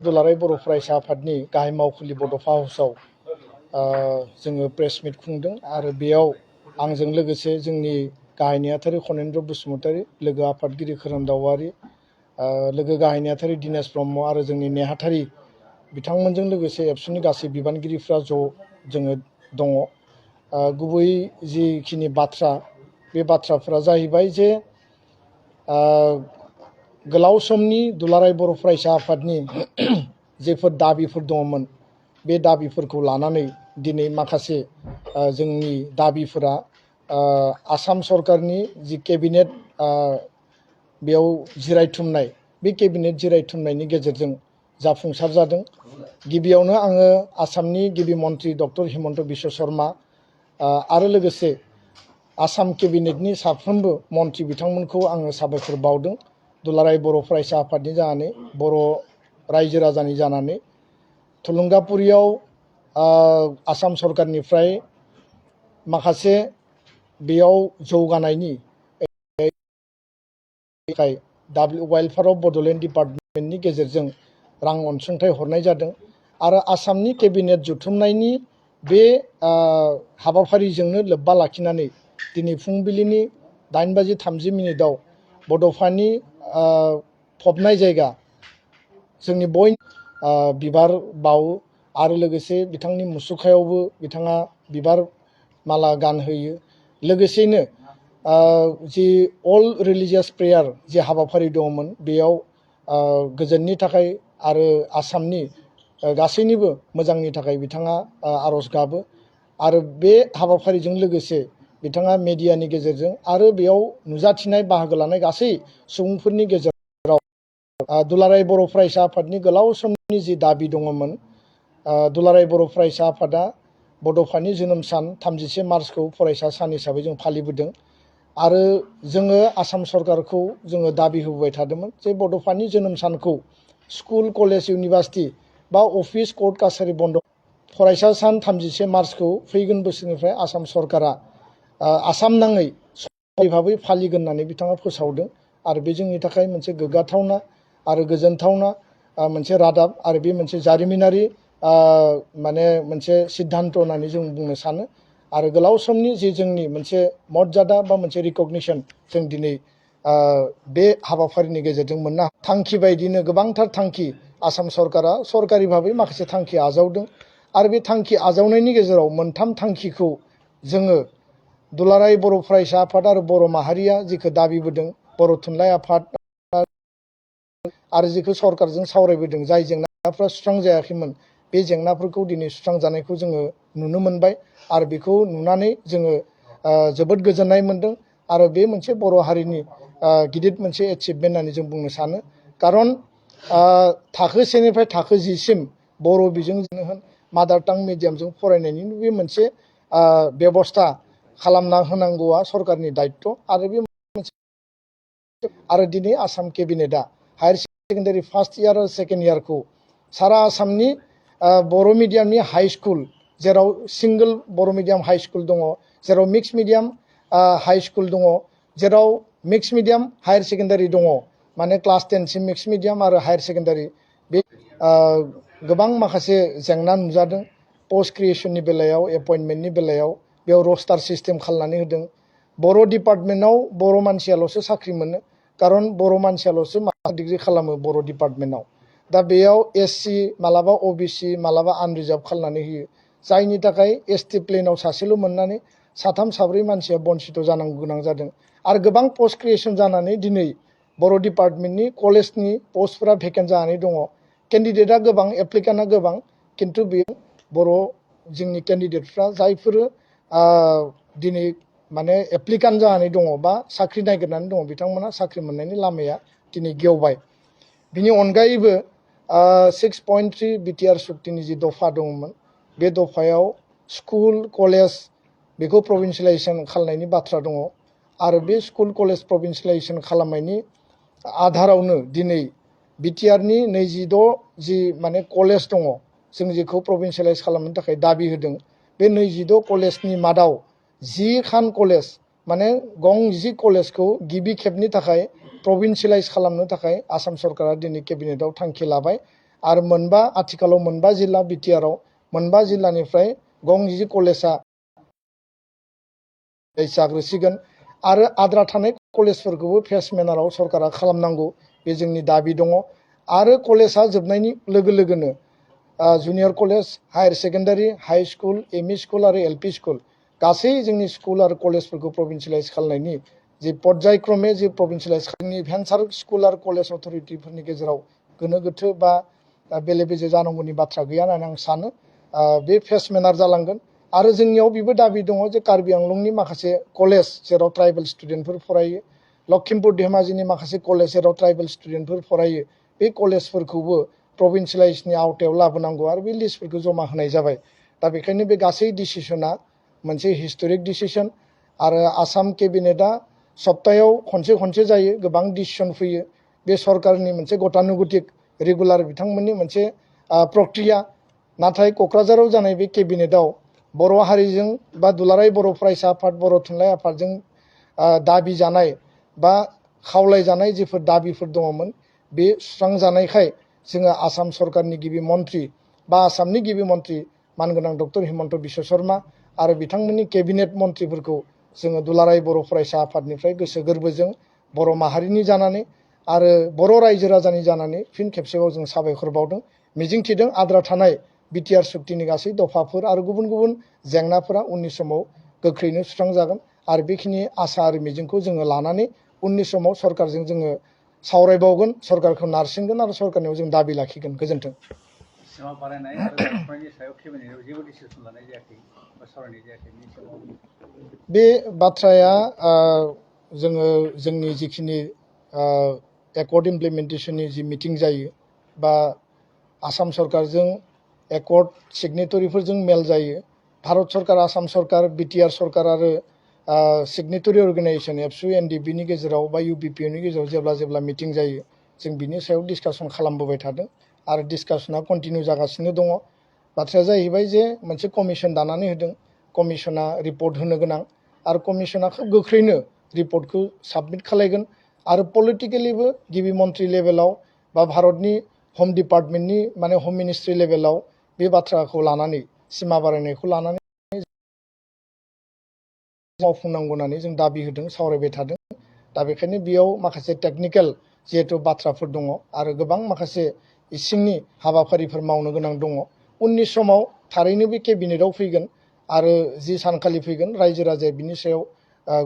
दुलाराय बर' फरायसा आफादनि गाहाय मावखुलि बड'फा हाउसआव जोङो प्रेस मिट खुंदों आरो बेयाव आंजों लोगोसे जोंनि गाहाय नेहाथारि खनेन्द्र बसुमतारी, लोगो आफादगिरि खोरोमदावारि, लोगो गाहाय नेहाथारि दिनेश ब्रह्म आरो जोंनि नेहाथारि बिथांमोनजों लोगोसे एबसुनि गासै बिबानगिरिफ्रा जोङो दङ। गुबै जिखिनि बाथ्रा बे बाथ्राफोरा जाहैबाय जे गोलाव समनि दुलाराय बर' फरायसा आफादनि जेफोर दाबिफोर दङमोन बे दाबिफोरखौ लानानै दिनै माखासे जोंनि दाबिफोरा आसाम सरकारनि जि केबिनेट बेयाव जिरायथुमनाय बे केबिनेट जिरायथुमनायनि गेजेरजों जाफुंसार जादों। गिबियावनो आङो आसामनि गिबि मन्थ्रि डक्टर हिमन्त बिश्व शर्मा आरो लोगोसे आसाम केबिनेटनि साफ्रोमबो मन्थ्रि बिथांमोनखौ आङो साबायखर बावदों। दुलाराय बर' फरायसा आफादनि जानानै, बर' रायजो राजानि जानानै थुलुंगापुरियाव आसाम सरकारनिफ्राय माखासे बेयाव जौगानायनि वेलफेयार अफ बड'लेण्ड डिपार्टमेन्टनि गेजेरजों रां अनसुंथाइ हरनाय जादों आरो आसामनि केबिनेट जथुमनायनि बे हाबाफारिजोंनो लोब्बा लाखिनानै दिनै फुंबिलिनि 8:30 बड'फानि फबनाय जायगा जोंनि बिबार बावो आरो लोगोसे बिथांनि मुसुखायावबो बिथाङा बिबार माला गानहोयो। लोगोसेनो जि अल रिलिजियास प्रेयार जे हाबाफारि दङमोन बेयाव गोजोननि थाखाय आरो आसामनि गासैनिबो मोजांनि थाखाय बिथाङा आर'ज गाबो आरो बे हाबाफारिजों लोगोसे बिथाङा मेडियानि गेजेरजों आरो बेयाव नुजाथिनाय बाहागो लानाय गासै सुबुंफोरनि गेजेराव दुलाराय बर' फरायसा आफादनि गोलाव समनि जि दाबि दङमोन, दुलाराय बर' फरायसा आफादा बड'फानि जोनोम सान 31 मार्चखौ फरायसा सान हिसाबै जों फालिबोदों आरो जोङो आसाम सरकारखौ जोङो दाबि होबोबाय थादोंमोन जे बड'फानि जोनोम सानखौ स्कुल, कलेज, इउनिभार्सिटि बा अफिस, कर्ट काछारि बन्द। फरायसा सान 31 मार्चखौ फैगोन बोसोरनिफ्राय आसाम सरकारा आसाम नाङै भाबै फालिगोन होननानै बिथाङा फोसावदों आरो बे जोंनि थाखाय मोनसे गोग्गाथावना आरो गोजोनथावना मोनसे रादाब आरो बे मोनसे जारिमिनारि मोनसे सिद्धान्त होननानै जों बुंनो सानो आरो गोलाव समनि जे जोंनि मोनसे मर्यादा बा मोनसे रिकगनिसन जों दिनै बे हाबाफारिनि गेजेरजों मोननो थांखि बायदिनो गोबांथार थांखि आसाम सरकारा सरकारि भाबै माखासे थांखि आजावदों आरो बे थांखि आजावनायनि गेजेराव मोनथाम थांखिखौ जोङो दुलाराय बर' फरायसा आफाद आरो बर' माहारिया जिखौ दाबिबोदों, बर' थुनलाइ आफाद आरो जिखौ सरकारजों सावरायबोदों, जाय जेंनाफ्रा सुस्रांजायाखैमोन बे जेंनाफोरखौ दिनै सुस्रांजानायखौ जोङो नुनो मोनबाय आरो बेखौ नुनानै जोङो जोबोद गोजोननाय मोनदों आरो बे मोनसे बर' हारिनि गिदिर मोनसे एचिभमेन्ट होननानै जों बुंनो सानो। खारन थाखो 1निफ्राय थाखो 10 सिम बर' बिजोंजों होन मादार टां मिडियामजों फरायनायनि बे मोनसे बेबस्था खालामना होनांगौआ सरकारनि दायित्व आरो बे आरो दिनै आसाम केबिनेटआ हायार सेकेन्डारि फार्स्ट इयार आरो सेकेन्ड इयारखौ सारा आसामनि बर' मिडियामनि हाई स्कुल, जेराव single Bodo' medium high school दङ, जेराव मिक्स मिडियाम हाई स्कुल दङ, जेराव मिक्स मिडियाम हायार सेकेन्डारि दङ, माने क्लास 10 सिम मिक्स मिडियाम आरो हायार सेकेन्डारि बे गोबां माखासे जेंना नुजादों। पस्ट क्रिएशननि बेलायाव, एपइन्टमेन्टनि बेलायाव बेयाव रस्टार सिस्टेम खालामनानै होदों। बर' डिपार्टमेन्टआव बर' मानसियाल'सो साख्रि मोनो, खारन बर' मानसियाल'सो मास्टार डिग्री खालामो बर' डिपार्टमेन्टआव। दा बेयाव एससि, मालाबा ओबिसि, मालाबा आनरिजार्भ खालामनानै होयो, जायनि थाखाय एसटि प्लेनाव सासेल' मोननानै साथाम साब्रै मानसिया बन्सित जानांगौ गोनां जादों आरो गोबां पस्ट क्रिएशन जानानै दिनै बर' डिपार्टमेन्टनि कलेजनि पस्टफोरा भेकेन्ट जानानै दङ। केन्डिडेटआ गोबां, एप्लिकेन्टआ गोबां, खिन्थु बे बर' जोंनि केन्डिडेटफ्रा जायफोर दिनै माने एप्लिकेन्ट जानानै दङ बा साख्रि नागिरनानै दङ, बिथांमोना साख्रि मोननायनि लामाया दिनै गेवबाय। बिनि अनगायैबो 6.3 बिटिआर सुक्तिनि जि दफा दङमोन बे दफायाव स्कुल, कलेज बेखौ प्रभिन्सियेलाइजेसन खालामनायनि बाथ्रा दङ आरो बे स्कुल, कलेज प्रभिन्सियेलाइजेसन खालामनायनि आधारावनो दिनै बिटिआरनि 26 जि माने कलेज दङ, जों जेखौ प्रभिन्सियेलाइज खालामनो थाखाय दाबि होदों, बे 26 कलेजनि मादाव 10 खान कलेज माने गं 10 कलेजखौ गिबि खेबनि थाखाय प्रभिन्सियेलाइज खालामनो थाखाय आसाम सरकारा दिनै केबिनेटआव थांखि लाबाय आरो आथिखालाव मोनबा जिल्ला बिटिआरआव मोनबा जिल्लानिफ्राय गंजि कलेजा जाग्रोसिगोन आरो आद्रा थानाय कलेजफोरखौबो फेस मेनाराव सरकारा खालामनांगौ बे जोंनि दाबि दङ आरो कलेजा जोबनायनि लोगो लोगोनो junior college higher secondary high school ME school आरो एलपि स्कुल गासै जोंनि स्कुल आरो कलेजफोरखौ प्रभिन्सियेलाइज खालामनायनि जे पर्यायक्रमे जे प्रभिन्सियेलाइज खालामनायनि भेन्सार स्कुल आरो कलेज अथरिटिफोरनि गेजेराव गोनो गोथो बा बेले बेजे जानांगौनि बाथ्रा गैया होननानै आं सानो बे फेस मेनार जालांगोन आरो जोंनियाव बेबो दाबि दङ जे कार्बि आंलंनि माखासे कलेज जेराव ट्राइबेल स्टुडेन्टफोर फरायो लखिमपुर धेमाजिनि माखासे कलेज जेराव ट्राइबेल स्टुडेन्टफोर फरायो बे कलेजफोरखौबो प्रभिन्सियेलाइजनि आवथायाव लाबोनांगौ आरो बे लिस्टफोरखौ जमा होनाय जाबाय दा बेखायनो बे गासै डिसिसना मोनसे हिस्टरिक डिसिसन आरो आसाम केबिनेटआ सप्तायाव खनसे जायो गोबां डिसिसन फैयो बे सरकारनि मोनसे गतानुगतिक रेगुलार बिथांमोननि मोनसे प्रक्रिया नाथाय क'क्राझाराव जानाय बे केबिनेटआव बर' हारिजों बा दुलाराय बर' फरायसा आफाद बर' थुनलाइ आफादजों दाबि जानाय बा खावलायजानाय जेफोर दाबिफोर दङमोन बे सुस्रांजानायखाय जोङो आसाम सरकारनि गिबि मन्थ्रि बा आसामनि गिबि मन्थ्रि मानगोनां डक्टर हिमन्त बिश्व शर्मा आरो बिथांमोननि केबिनेट मन्थ्रिफोरखौ जोङो दुलाराय बर' फरायसा आफादनिफ्राय गोसो गोरबोजों बर' माहारिनि जानानै आरो बर' रायजो राजानि जानानै फिन खेबसेबाव जों साबायखर बावदों मिजिंथिदों आद्रा थानाय बिटिआर सुक्तिनि गासै दफाफोर आरो गुबुन गुबुन जेंनाफोरा उननि समाव गोख्रैनो सुस्रांजागोन आरो बेखिनि आसा आरो मिजिंखौ जोङो लानानै उननि समाव सरकारजों जोङो सावरायबावगोन सरकारखौ नारसिनगोन आरो सरकारनियाव जों दाबि लाखिगोन गोजोन्थों सिमा बारायनाय आरो जाबख्रांनायनि सायाव केबिनेटआव जेबो डिसिसन लानाय जायाखै बा सावरायनाय जायाखै बेनि सायाव बे बाथ्राया जोङो जोंनि जिखिनि एकर्ड इमप्लिमेन्टेसननि जि मिटिं जायो बा आसाम सरकारजों एकर्ड सिगनेटरिफोरजों मेल जायो भारत सरकार आसाम सरकार बिटिआर सरकार आरो सिगनेटरि अर्गेनाइजेसन एबसु एनडिबिनि गेजेराव बा इउबिपिनि गेजेराव जेब्ला मिटिं जायो जों बिनि सायाव डिसकासन खालामबोबाय थादों आरो डिसकासना कन्टिनिउ जागासिनो दङ बाथ्राया जाहैबाय जे मोनसे कमिसन दानानै होदों कमिसना रिपर्ट होनो गोनां आरो कमिसना खोब गोख्रैनो रिपर्टखौ साबमिट खालायगोन आरो पलिटिकेलिबो गिबि मन्थ्रि लेभेलाव बा भारतनि हम डिपार्टमेन्टनि माने हम मिनिस्ट्रि लेभेलाव बे बाथ्राखौ लानानै सिमा बारायनायखौ लानानै मावफुंनांगौ होननानै जों दाबि होदों सावरायबाय थादों दा बेखायनो बेयाव माखासे टेकनिकेल जिहेतु बाथ्राफोर दङ आरो गोबां माखासे इसिंनि हाबाफारिफोर मावनो गोनां दङ उननि समाव थारैनो बे केबिनेटआव फैगोन आरो जि सानखालि फैगोन रायजो राजाया बिनि सायाव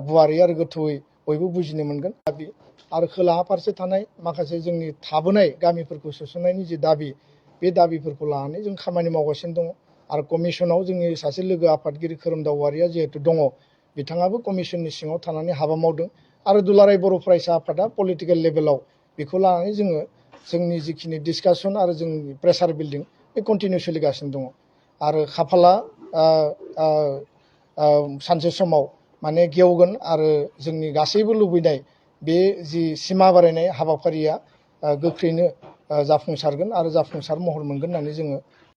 गुवारै आरो गोथौयै बयबो बुजिनो मोनगोन दाबि आरो खोलाहा फारसे थानाय माखासे जोंनि थाबोनाय गामिफोरखौ सोसननायनि जि दाबि बे दाबिफोरखौ लानानै जों खामानि मावगासिनो दङ आरो कमिसनाव जोंनि सासे लोगो आफादगिरि खोरोमदाव औवारिया जिहेतु दङ बिथाङाबो कमिसननि सिङाव थानानै हाबा मावदों आरो दुलाराय बर' फरायसा आफादा पलिटिकेल लेभेलाव बेखौ लानानै जोङो जोंनि जिखिनि डिसकासन आरो जोंनि प्रेसार बिल्डिं बे कन्टिनिउ सोलिगासिनो दङ आरो खाफाला सानसे समाव माने गेवगोन आरो जोंनि गासैबो लुबैनाय बे जि सिमा बारायनाय हाबाफारिया गोख्रैनो जाफुंसारगोन आरो जाफुंसार महर मोनगोन होननानै जोङो